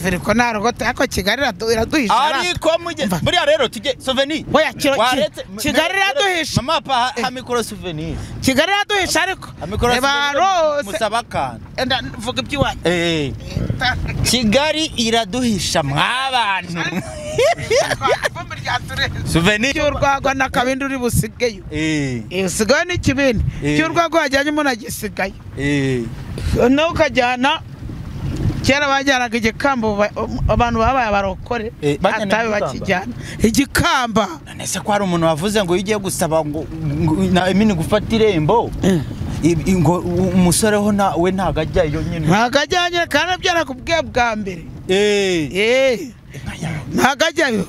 Furiko nta rugo ariko Kigali iraduhisha. Ariko mujye buriya rero tujye souvenir. Oya Kigali iraduhisha. Mama pa ha mikoro souvenir. Kigali iraduhisha ariko. Reba musaba kana. Enda vuga iby'iwanyu. Kigali iraduhisha mwabantu. Souvenir cy'urwagwa nakabindi uri busigeyo. Usigaye n'ikibindi. Cy'urwagwa wajyanye umuntu agisigaye. Nawe ukajyana kera bajyanaga igikamba abantu babaye abarokore atabe bakijyana igikamba. None se ko hari umuntu wavuze ngo ugiye gusaba ngo na emini gufata irembo ngo umusore ho na we ntago ajyayo nyine. Ntago ajyayo kandi byarakubwiye bwa mbere. Ntago ajyayo.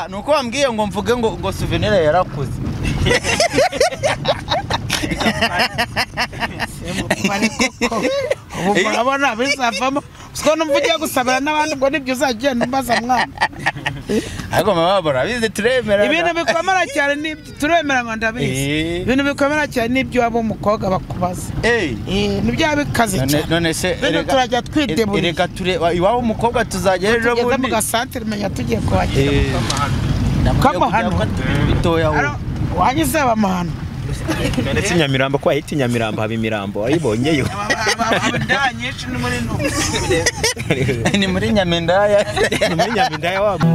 Nuko wambwiye ngo mvuge ngo souvenir yarakuze. Ubu murabona bizavamo siko numva ugiye gusabira n'abandi ngo nibyo uzagenda umbaza mwana. Ariko mama barabizi turemera. Ibintu bikomera cyane nibyo turemera ngo ndabizi. Ibintu bikomera cyane nibyo waba umukobwa bakubaza. Nibyo bikaze cyane. None se reka turajya twidebura. Reka ture iwabo umukobwa tuzajya ejo bundi. Tugeze mu gasantere menya tugiye kuhagera. Kamahano. Bitoya ho. Wanyuze abamahano. Ndetse Nyamirambo ko ahita Nyamirambo haba imirambo wayibonyeyo. Ni muri Nyamindaya. Ni muri Nyamindaya wabo.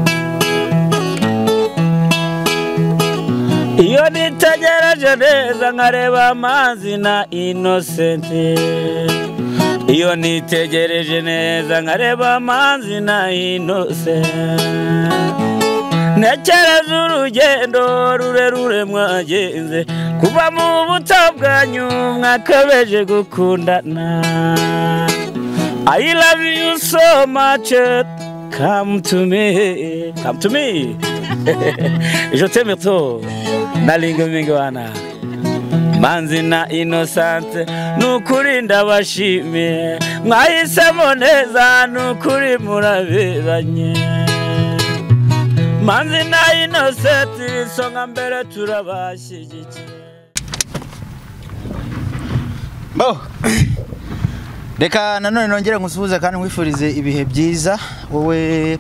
Iyo nitegereje neza nkareba amazi na Innocent. Iyo nitegereje neza nkareba amazi na Innocent. Ntekereza urugendo rurerure mwagenze kuva mu buto bwanyu mwakabeje gukundana. I love you so much, come to me, come to me. Je t'aime trop, nalinga mingwana. Manzi na Innocent nukuri ndabashimiye mwahisemo neza nukuri muraberanye. Manzi na Innocent isonga mbere turabashyigikiye. Bo reka nanone nongere nkusuhuze kandi nkwifurize ibihe byiza wowe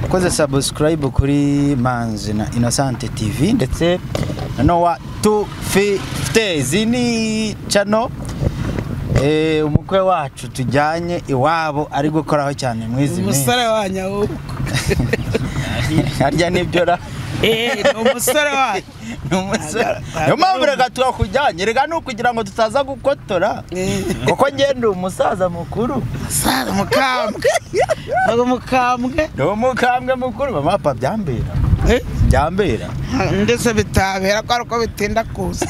ukoze subscribe kuri Manzi na Innocent TV ndetse na Noah 250 zini channel. Umukwe wacu tujyanye iwabo ari gukoraho cyane mwizi. Umusore wanyu harya nibyo ra. Umusore wanyu. Umusore. Yo mpamvu reka twakujyanye reka nukugira ngo tutaza gukotora. Kuko ngende umusaza mukuru. Saza mukambwe. Bago mukambwe. No mukambwe mukuru mama pa byambera. Byambera. Ndetse bitabera ko ariko bitinda kuza.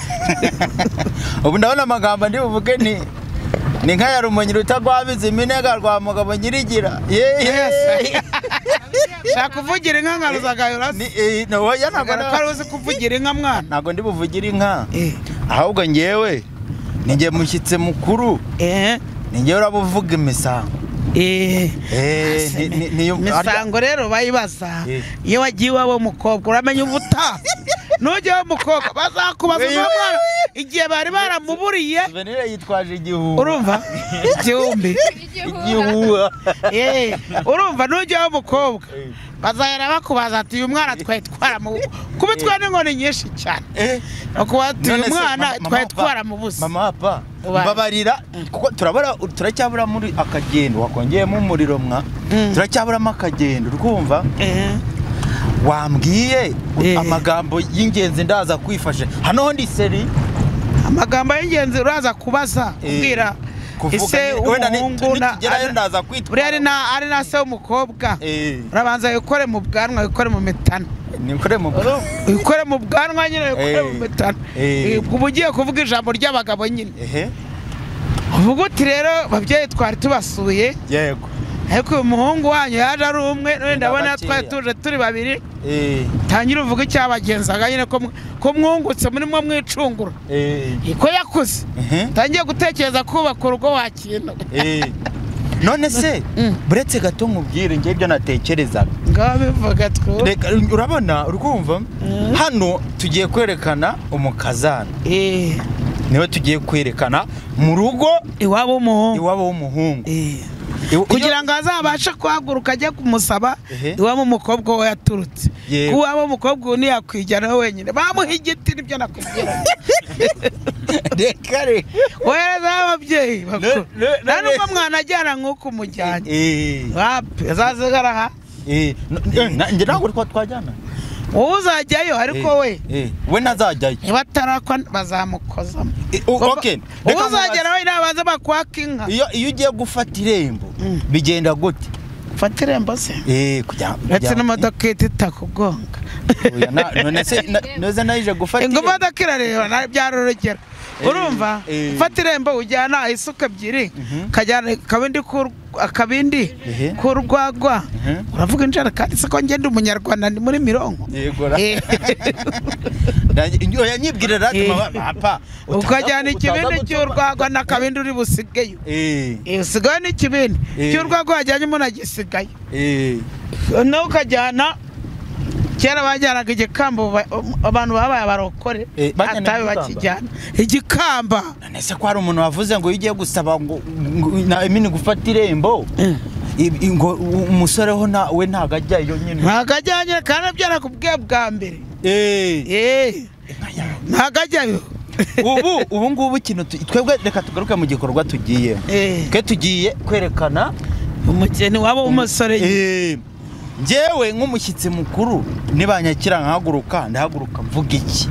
Ubu ndabona amagambo ndi buvuge ni nka yarumonyi rutagwabiza iminega rwa mugabo nyirigira. Yes. Shaka kuvugira inka nka ruzagayura. No oya ntabwo ari uzi kuvugira inka mwana. Ntabwo ndi buvugira inka. Ahubwo ngewe ninge mushyitse mukuru. Ninge urabuvuga imisango. Imisango rero bayibaza iyo wagiye iwabo mukobwa uramenya ubuta. Nujya iwabo mukobwa bazakubaza mwana igihe bari baramuburiye. Souvenir yitwaje igihuha. Urumva? Igihumbi. Igihuha. Urumva nujya iwabo mukobwa bazahera bakubaza ati uyu mwana twari kubitwa n'inkoni nyinshi cyane. Bakubaza ati uyu mwana twari twaramubuze. Mama pa mbabarira kuko turabara turacyabura muri akagendo wakongeyemo umuriro mwa turacyaburamo akagendo urumva. Wambwiye amagambo y'ingenzi ndaza kwifashe hano ndi seri. Amagambo y'ingenzi uraza kubaza ubwira ese umuhungu na buriya ari na se w'umukobwa urabanza wikore mu bwanwa wikore mu mitana. Nikore mu bwanwa wikore mu bwanwa nyine wikore mu mitana. Ubu ugiye kuvuga ijambo ry'abagabo nyine. Uvuga uti rero babyeyi twari tubasuye. Yego. Ariko uyu muhungu wanyu yaje ari umwe none ndabona twari tuje turi babiri. Tangira uvuga icyabagenzaga nyine ko mwungutse muri mwe mwicungura. Ko yakuze. Tangiye gutekereza kubaka urugo wakintu. None se buretse gato nkubwire ngiye ibyo natekerezaga. Ngaho bivuga two. Reka urabona urumva hano tugiye kwerekana umukazana. Niwe tugiye kwerekana mu rugo iwabo w'umuhungu. Iwabo w'umuhungu. Kugira ngo azabashe kuhaguruka ajye kumusaba iwabo umukobwa we yaturutse. Iwabo umukobwa we ntiyakwijyana wenyine, bamuha igiti, nibyo nakubwira. Reka reka. Wohereza ababyeyi bakuru, nta nubwo mwanajyana nk'uko umujyanye, wapi azasigara aha. Njye ntabwo twajyana. Wowe uzajyayo ariko we we ntazajyayo. Niba atarakwa bazamukozamo. Okay. Wowe uzagera we nabanza bakwaka inka. Iyo ugiye gufata irembo bigenda gute? Fata irembo se? Kujya uretse n'imodoka ihita itakugonga. None se noze nayije gufata irembo. Imodoka irareba byarorogera. Urumva? Fata irembo ujyana isuka ebyiri, kajyana akabindi k'urwagwa. Uravuga injerekani se ko ngenda umunyarwanda ni muri mirongo. Yego. Oya nyibwire rati papa. Ukajyana ikibindi cy'urwagwa n'akabindi uri busigeyo. Usigaye n'ikibindi cy'urwagwa wajyanye umuntu agisigaye. Nawe ukajyana, kera bajyanaga igikamba, abantu babaye abarokore atabe bakijyana igikamba. None se ko hari umuntu wavuze ngo iyo ugiye gusaba ngo imini gufata irembo ngo umusore ho we ntago ajyayo nyine. Ntago ajyayo kandi byarakubwiye bwa mbere. Ntago ajyayo. Ubu ngubu ikintu twebwe reka tugaruke mu gikorwa tugiye. Twe tugiye kwerekana umugeni wabo w'umusore. Njyewe nk'umushyitsi mukuru nibanyakira nkahaguruka, ndahaguruka mvuga iki?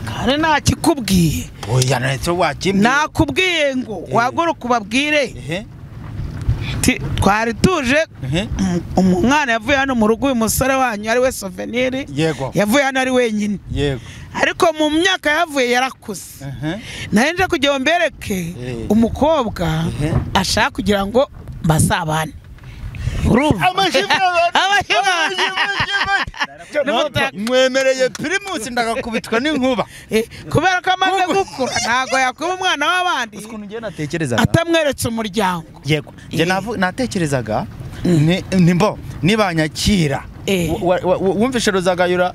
Kandi ntakikubwiye. Oya ntacyo wakimbwiye. Nakubwiye ngo wahaguruka ubabwire. Twari tuje umwana yavuye hano mu rugo, uyu musore wanyu ari we Souvenir. Yavuye hano ari wenyine. Yego. Ariko mu myaka yavuye yarakuze. Nari nje kugira ngo mbereke umukobwa ashaka kugira ngo basabane. Mwemereye Primus ndagakubitwa n'inkuba. Kubera ko amaze gukura ntago yakuba umwana w'abandi atamweretse umuryango. Yego. Njye natekerezaga nimbo nibanyakira wumvishe Ruzagayura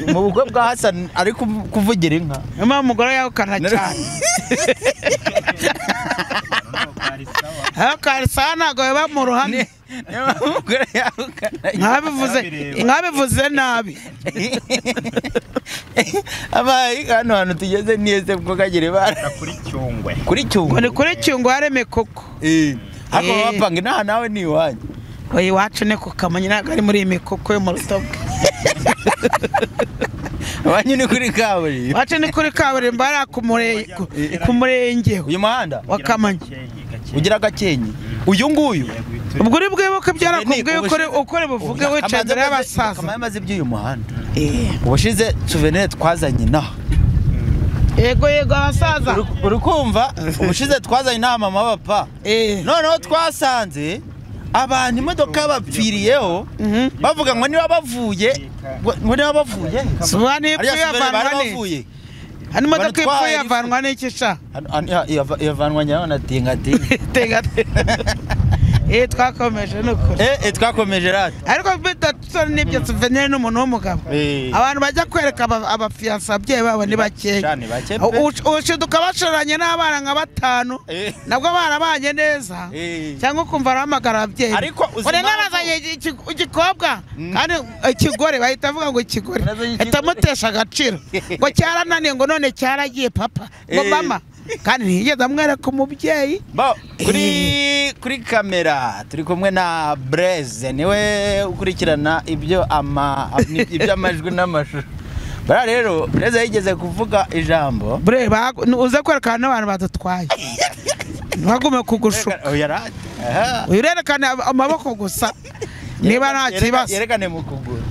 mu bukwe bwa Hassan ari kuvugira inka. Mama umugore yahukana cyane. Karisa ntago biba mu ruhame. Mwabivuze nabi. Abaye hano hantu tugeze niyeze bwo kagere bara kuri Cyungwe. Kuri Cyungwe. Ni kuri Cyungwe hareme koko. Ako bapanga inaha nawe ni iwanyu. Oya iwacu ni ku Kamonyi ntabwo ari muri iyi mikoko yo mu Rutobwe. Iwanyu ni kuri kaburimbo. Iwacu ni kuri kaburimbo hariya ku murenge. Uyu muhanda wa Kamonyi. Ugira Gakenke. Uyu nguyu. Ubwo uri bwibuke byarakubwiye ukore buvuge wicaye imbere y'abasaza. Kamara amaze iby'uyu muhanda. Ubushize Souvenir twazanye inaha. Yego yego abasaza. Uri kumva? Ubushize twazanye inaha mama papa. Noneho twasanze abantu imodoka bapfiriyeho bavuga ngo niba bavuye ngo niba bavuye. Souvenir ipfuye avanwa n'iki? Hano imodoka ipfuye avanwa n'iki sha? Yavanwa nyawe na tingatinga. Tingatinga. Twakomeje nukuri. Twakomeje rata. Ariko bidatusoni n'ibyo Souvenir n'umuntu w'umugabo. Abantu bajya kwereka abafiyanse ababyeyi babo ni bakeya. Ushiduka bashoranye n'abana nka batanu, nabwo barabanye neza, cyangwa ukumva arahamagara ababyeyi. Ariko uzi narazanye igikobwa kandi ikigore bahita avuga ngo ikigore. Ahita amutesha agaciro. Ngo cyarananiye ngo none cyaragiye papa. Ngo mama. Kandi ntiyigeze amwereka umubyeyi. Kuri kamera turi kumwe na Blaise niwe ukurikirana ibyo amajwi n'amashusho. Bara rero Blaise yigeze kuvuga ijambo. Bre uze kwerekana n'abantu badutwaye. Ntibagume kugushuka. Urerekana amaboko gusa. Niba nta kibazo. Yerekane mu kuguru.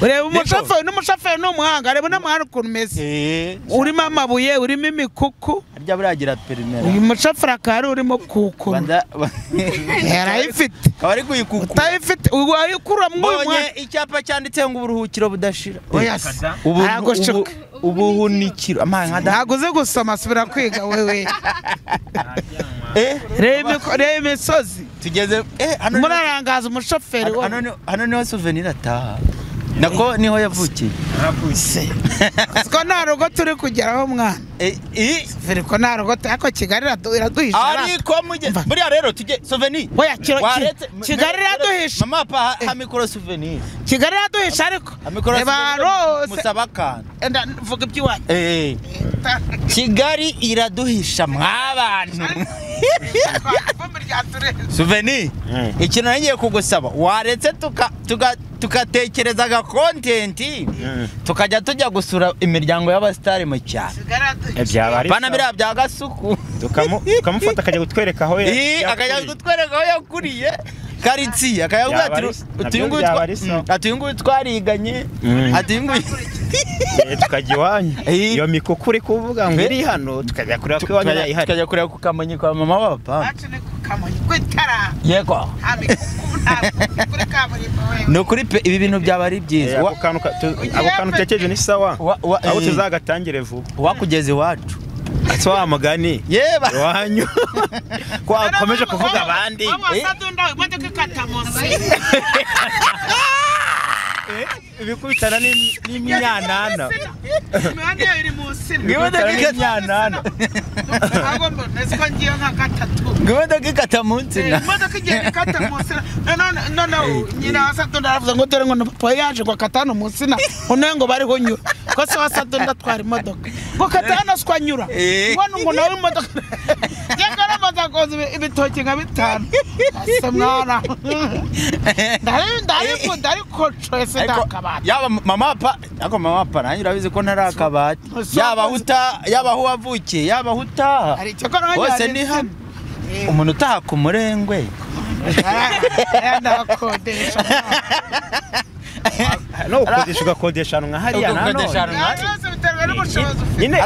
Ureba umushoferi n'umushoferi n'umuhanga, reba n'umuhanga ukuntu umeze. Urimo amabuye, urimo imikuku. Harya buragira perimera. Uyu mushoferi akaba ari urimo kukura. Yarayifite. Akaba ari kuyikukura. Utayifite, wayikura mu uyu mwanya. Icyapa cyanditseho ngo uburuhukiro budashira. Oya se. Aragushuka. Ubuhunikiro. Ntabwo uzi gusoma, subira kwiga wewe. Reba imisozi. Tugeze murarangaza umushoferi hano niho Souvenir ataha. Nako niho yavukiye. Ko nta rugo turi kugeraho mwana. Ko nta rugo ariko Kigali iraduhisha. Ariko mujye buriya rero tujye souvenir. Oya Kigali iraduhisha. Mama pa ha mikoro souvenir. Kigali iraduhisha ariko. Reba musaba akantu. Vuga iby'iwanyu. Kigali iraduhisha mwabantu. Souvenir. Ikintu nagiye kugusaba waretse tukatekereza aga content tukajya tujya gusura imiryango y'abastari mu cyaro. Bana biriya bya Gasuku tukamufata akajya kutwereka aho akajya kutwereka aho yakuriye karitsiye akajya ati uyu nguyu twariganye ati uyu nguyu tukajya iwanyu iyo mikuku uri kuvuga ngo iri hano tukajya kureba ko iwanyu ihari tukajya kureba ku Kamonyi kwa mama wa papa yego ni ukuri pe ibi bintu byaba ari byiza ako kantu utekereje ni sawa aho tuzagatangire vuba wakugeza iwacu ese wa mugani yeba iwanyu ko wakomeje kuvuga abandi ibikubitana n'imyanana n'imyanana imodoka ikata mu nsina imodoka igenda ikata mu nsina noneho nyina wa Sadunda aravuze ngo dore ngo papa yaje ngo akata hano mu nsina none ngo bariho nyura ko se wa Sadunda atwara imodoka ngo kata hano siko anyura ngo nawe imodoka yego aramaze akoza ibitoki nka 5 ese mwana ndarikocoye ndakabati yaba mama pa ako mama pa nanjye urabizi ko ntari akabati yaba uta yaba aho wavukiye yaba aho utaha hose ni hano umuntu utaha ku murengwe ndakodesha no ukodesha ugakodesha ahantu nka hariya nanone nyine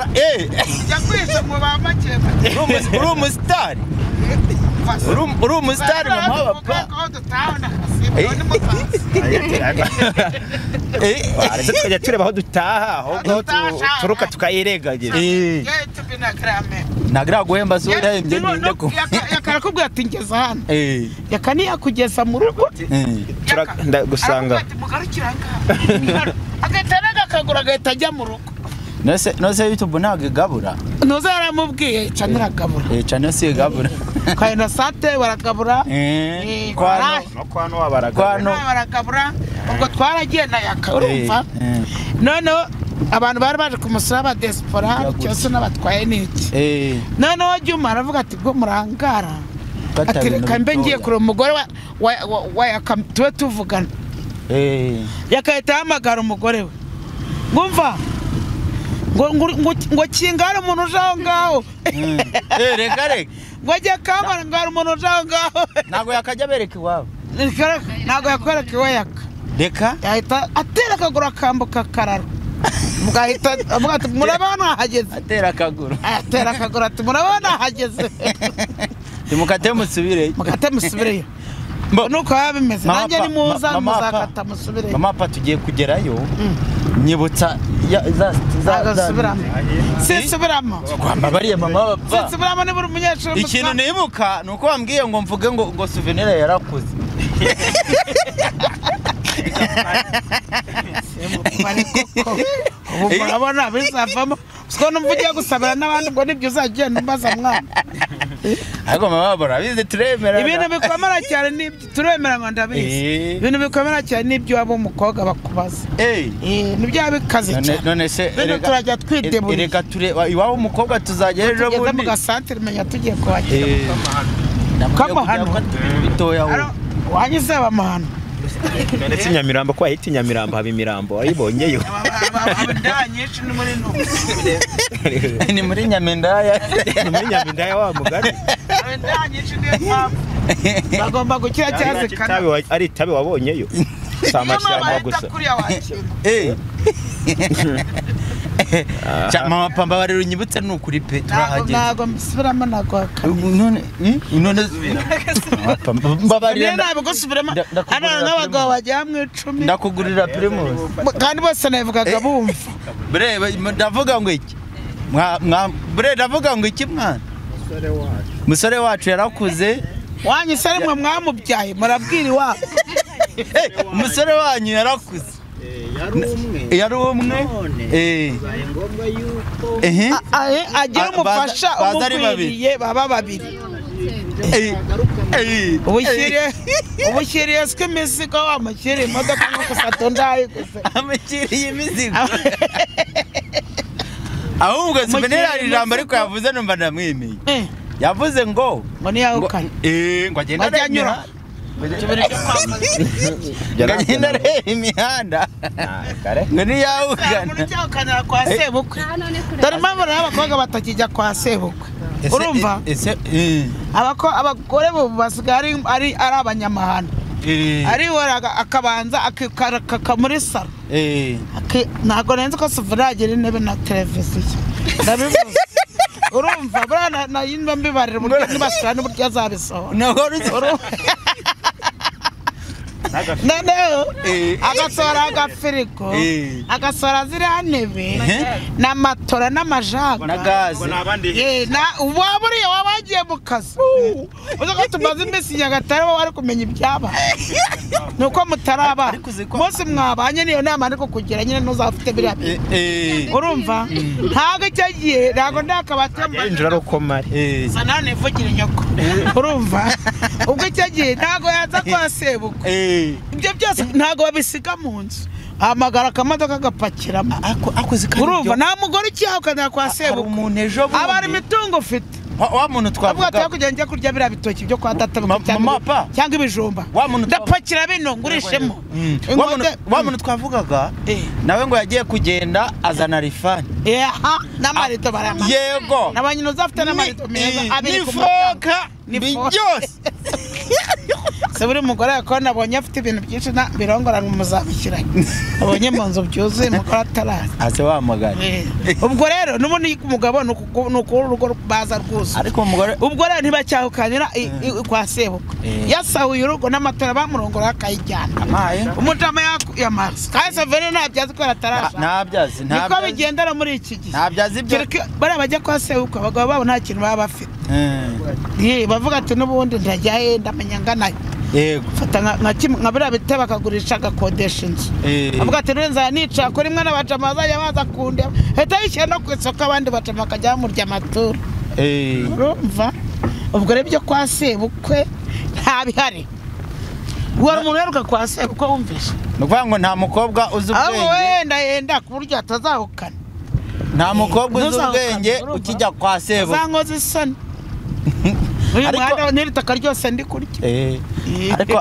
jya kwisha mu ba make uri umusitari uri umusitari mama wa papa waretse tukajya tureba aho dutaha aho turuka tukayirengagiza nagira guhemba se urahembye ninde ko yakarakubwira ati ngeza hano yaka niyakugeza mu rugo gusanga agahita n'agakaguru agahita ajya mu rugo nose YouTube ntabwo igabura ntuze yaramubwiye cana iragabura cana si igabura kwa Innocente baragabura no kwa Nowa baragabura ubwo twaragiye na yaka urumva noneho abantu bari baje kumusura aba diaspora cyose n'abatwaye n'iki noneho Juma aravuga ati bwo murangara ati reka mbe ngiye kureba umugore wa yaka tube tuvugana yakahita ahamagara umugore we ngumva ngo kingara umuntu uje aho ngaho reka reka ngo ajye kamara ngo hari umuntu uje aho ngaho ntabwo yakajya abereka iwabo ntabwo yakwereka iwe yaka reka yahita atera akaguru akambuka akararo mugahita avuga ati murabona hageze atera akaguru atera akaguru ati murabona hageze mukate musubireyo mukate musubireyo nuko biba bimeze nanjye nimuza muzakata musubireyo mama pa tugiye kugerayo nyibutsa za sinsubiramo kwamba bariya mama bapfa sinsubiramo niba uri umunyeshuri ikintu nibuka ni uko wambwiye ngo mvuge ngo souvenir yarakuze ubu murabona bizavamo siko numva ugiye gusabira n'abandi ngo nibyo uzagenda umbaza mwana ariko mama barabizi turemera ibintu bikomera cyane nibyo turemera ngo ndabizi ibintu bikomera cyane nibyo waba umukobwa bakubaza nibyo bikaze cyane none se turajya twidebura reka tureba iwabo umukobwa tuzajya ejo bundi tugeze mu gasantere menya tugiye kuhagera kamuhano bitoya wanyuze amahano ndetse Nyamirambo ko ahita Nyamirambo haba imirambo wayibonyeyo ni muri Nyamindaya ni muri Nyamindaya wa mugari bagomba gukira cyazikana ari itabi wabonyeyo si amashyamba gusa mama pamba barero unyibutse ni ukuri pe turahageze ntabwo mbisubiramo ntabwo none none mbabarira ntabwo gusubiramo hano n'abagabo bagera mu 10 ndakugurira Primus kandi bose nabivugaga bumva bre ndavuga ngo iki bre ndavuga ngo iki mwana musore wacu yarakuze wanyu se mwe mwamubyaye murabwira iwabo umusore wanyu yarakuze Yari umwe bibaye ngombwa yuko agira umufasha umukwiriye baba babiri. Ubushyiriye siko imizigo wamushyiriye imodoka nko gusa ndayiguze amushyiriye imizigo. Ahubwo Souvenir hari ijambo ariko yavuze numva ndamwemeye. Yavuze ngo niyahukane ngo agende anyura agenda areba imihanda ngo niyahukane kwa sebukwe. Dore impamvu rero abakobwa batakijya kwa sebukwe. Urumva abagore bo basigaye ari abanyamahano. Arihora akabanza akikaraka muri salo. Ntabwo nenze ko Souvenir agira intebe na televiziyo. Ndabivuze. Urumva buriya nayimba mbibarira uburyo nibasura n'uburyo azabisohora. Noneho agasohora agafirigo, agasohora ziriya ntebe n'amatora n'amajaga na gaze. Waba uriya waba wagiye mu kazi uzi ko tumaze iminsi Nyagatare wowe wari kumenya ibyabaye ni uko mutarabana. Umunsi mwabanye niyo nama ariko kugira nyine ntuzafite biriya bintu. Urumva ntabwo icyo gihe ntabwo ndakabati yinjira ari uko mari sana nivugire nyoko. Urumva ubwo icyo gihe ntabwo yaza kwa sebukwe. Ibyo byose ntabwo babisiga mu nzu, ahamagara akamodoka agapakiramo. Urumva nta mugore ukihakanira kwa sebukwe, aba ari imitungo ufite. Wa muntu twavuga avuga ati kujya njya kurya biriya bitoki byo kwa data cyangwa ibijumba, ndapakira bino ngurishemo. Wa muntu twavugaga nawe ngo yagiye kugenda azana rifani n'amarido barama. Yego n'abanyina uzafite n'amarido meza abiri ku muryango ni byose. Se buri mugore ko nabonye afite ibintu byinshi na birongora ngo muzabishyiranye. Abonye mu nzu byuzuye mukora ataraza. Ase wamagana. Ubwo rero n'ubundi umugabo nuko urugo baza rwuzuye. Ariko umugore ubwo rero ntibacyahukanira kwa sebukwe. Yasahuye urugo n'amatora bamurongora akayijyana. Umujama yamaze. Kandi Souvenir ntabyazi ko ataraza. Ntabyazi ntabyazi. Niko bigendera muri iki gihe. Ntabyazi ibyo. Bariya bajya kwa sebukwe abagabo babo nta kintu baba bafite. Bavuga ati n'ubundi ndajya he ndamenya nganayo. Yego. Fata nka biriya bitebe bakagurisha agakodesha inzu. Avuga ati rero nzajya nicara kuri mwe n'abajama bazajya baza kundeba. Ahita yishyira no ku isoko abandi bajama bakajya bamurya amaturo. Urumva? Ubwo rero ibyo kwa sebukwe nta bihari. Wari umuntu uheruka kwa sebukwe wumvise? Ni ukuvuga ngo nta mukobwa uzi ubwenge. Ahubwo wenda yenda ku buryo atazahukana. Nta mukobwa uzi ubwenge ukijya kwa sebukwe. Azankoza isoni. Uyu muhanda n'iri ryose ndi kurya.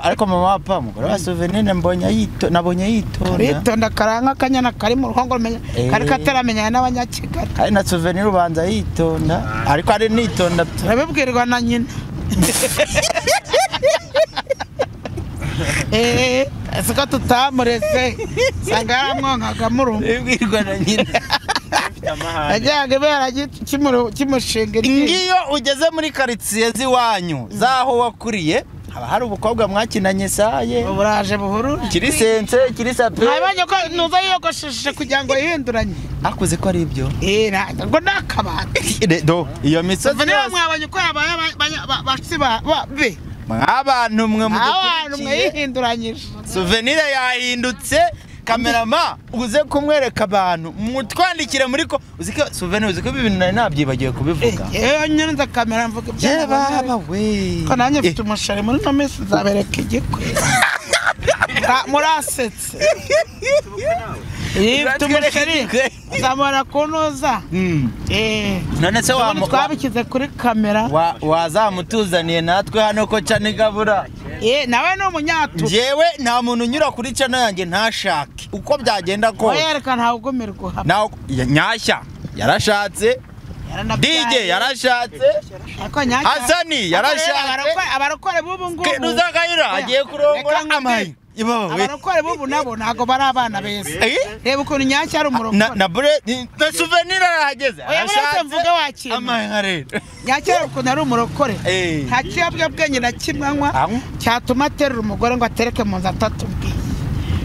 Ariko mama papa mugore wa Souvenir mbonye yito nabonye yitonda. Ritonda karanka kanyana kari mu ruhongo rumenya kari kataramenyana n'abanyakigali. Kandi na Souvenir ubanza yitonda ariko ari nitonda turabibwirwa na nyina. Siko tutamureze sanga yaramwonkaga murumva. Ibwirwa na nyina. Ajyaga ibera kimushinga. Ngiyo ugeze muri quartier z'iwanyu zaho wakuriye haba hari ubukobwa mwakinanye saye uburaje buhuru kiri sense kiri sape nabonye ko nuza yiyogosheshe kugira ngo yihinduranye akuze ko ari ibyo ngo nakabati do iyo misozi niyo mwabonye ko yabaye bashitsi be mwabantu mwe mudukurikiye yihinduranyije Souvenir yahindutse kamerama uze kumwereka abantu mutwandikire muri ko uziko Souvenir uziko ibintu nari nabyibagiwe kubivuga nyine nza kamera mvuga ibyo baba we ko nanjye mfite umushari muri no minsi nzabereka igikwe murasetse mfite umushari nzamubona kunoza none se twabikize kuri kamera wazamutuzaniye natwe hano ko cana igabura nawe ni umunyatu njyewe nta muntu unyura kuri cana yanjye ntashake uko byagenda kose yereka ntawe ugumirwa Nyashya yarashatse DJ yarashatse Hasani yarashatse abarokore b'ubu ngubu Ruzagayura agiye kurongora amayi abarokore b'ubu nabo ntago bari abana beza reba ukuntu Nyashya ari umurokore na bure na Souvenir arahageze arashatse mvuga wakina amayi rero Nyashya ukuntu ari umurokore nta kiyobyabwenge na kimwe anywa cyatuma aterura umugore ngo atereke mu nzu atatubwiye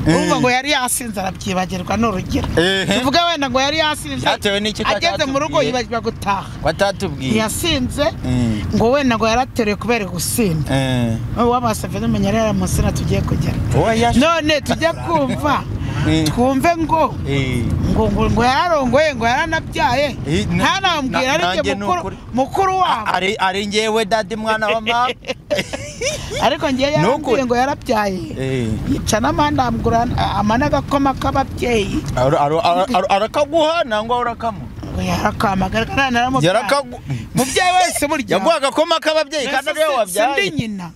urumva ngo yari yasinze arabyibagirwa n'urugero tuvuge wenda ngo yari yasinze ageze mu rugo yibagirwa gutaha watatubwiye yasinze ngo wenda ngo yarateruye kubera gusinda wabasavye n'umenya rero musina tugiye kugera none tujye kumva Twumve ngo ngo ngo yararongoye, ngo yaranabyaye, ntanambwira ari njye mukuru wabo, ari njyewe dadi mwana wa mama. Ariko njye yarambwiye ngo yarabyaye, yica n'amanda amgura amana agakoma k'ababyeyi. Arakaguha nangwa urakamu? Yarakamagara naramubyaye. Mubyeyi wese burya yaguha agakoma k'ababyeyi kandi ariwe wabyaye. Sindi nyina.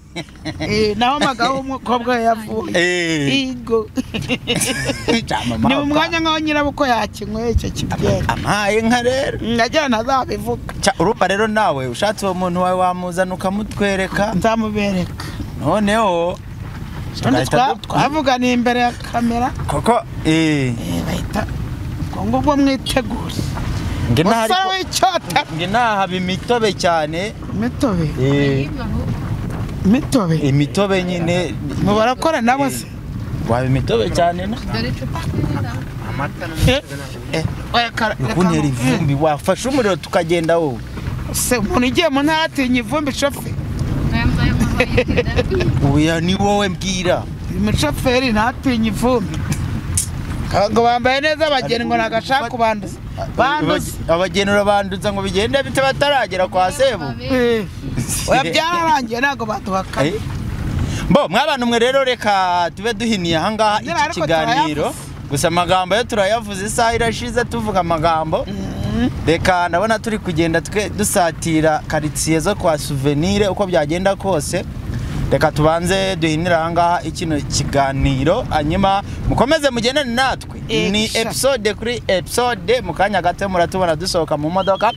Naho magaho umukobwa yavuye. Igo. Ni mu mwanya nkaho nyirabukwe yakinyweye icyo kibyeyi. Amaye nka rero. Ndagira ntazabivuga. Urumva rero nawe ushatse uwo muntu wawe wamuzana ukamutwereka. Nzamubereka. Noneho twavuganiye imbere ya kamera. Koko bahita ngo ubwo mwitegure. Nge nahaba imitobe cyane. Imitobe? Imitobe? Imitobe nyine. Mu barakora nabo se? Waba imitobe cyane na? Kuntera ivumbi wafashe umuriro tukagenda wowe. Se umuntu ugiye mu ntara atinya ivumbi shoferi? Oya ni wowe mbwira. Umushoferi ntatinya ivumbi. Ngo bambaye neza abageni ngo nagashaka kubanduza. Banduza. Abageni urabanduza ngo bigende bite bataragera kwa sebu. Oya byararangiye ntago baduhakana. Bo mwabantu mwe rero reka tube duhiniye aha ngaha iki kiganiro. Gusa amagambo yo turayavuze, isaha irashize tuvuga amagambo. Reka ndabona turi kugenda twe dusatira quartier zo kwa Souvenir uko byagenda kose. Reka tubanze duhinira aha ngaha ikino kiganiro, hanyuma mukomeze mugendane natwe. Ni episode kuri episode, mu kanya gato muratubona dusohoka mu modoka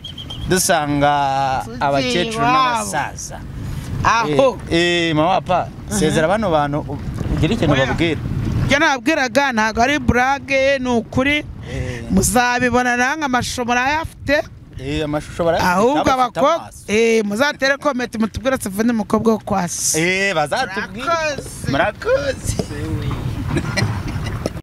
dusanga abakecuru n'abasaza. Aho mama pa sezera bano bantu ugira ikintu babwira. Ibyo nabwiraga ntago ari burage, ni ukuri muzabibona nanga amashusho murayafite. Amashusho barayafite. Ahubwo abakobwa muzatere comment mutubwire Souvenir umukobwa wo kwa se. Bazatubwira. Murakoze.